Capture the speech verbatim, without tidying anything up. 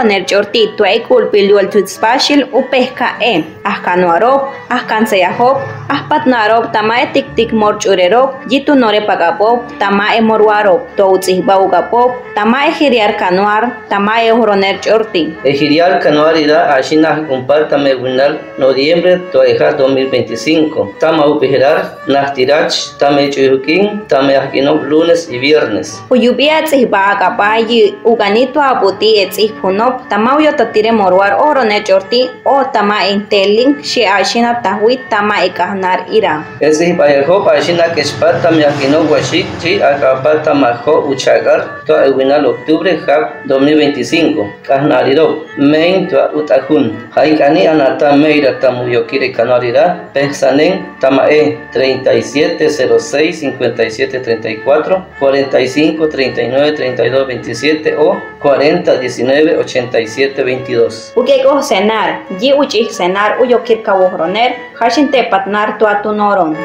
Oroner ch'orti tua e kulbil yuul tuts pasil upe ka e. Akanwarob, akansayahub, apatnarob tama e tiktik mor ch'urerub, yi tunore pakabub, tama e mor warob, tua utsihba ukabub, tama e jiriar kanwar, tama e oroner ch'orti. E jiriar kanwar ira asina kumpar tama e winal noviembre tua e ja dos mil veinticinco. Tama ubihirar, nahtirach, tama e ch'uhukin, tama e akinub lunes y viernes. Uyubi atsihba akaba yi ugani tua abuti e tsihbunub, tama uyotatire mor war oroner ch'orti, o tama e telin, shi asina tahwi, tama e kahnar ira. E tsihbayahub asina kechpat tama e akinub washik, chi akaba tama ho uchakar, tua e winal octubre, jab dos mil veinticinco. Kahnarirob, mein tua ut'ahun. Haikani anata meira tama uyokire kanwar ira, pehsanen tama e treinta y siete cero seis cincuenta y siete treinta y cuatro, cuarenta y cinco treinta y nueve treinta y dos veintisiete o cuarenta diecinueve ochenta y siete veintidós. Ukek'o senar, yi uch'ik senar uyokir kawohroner, hasin tepatnar tua tunoron.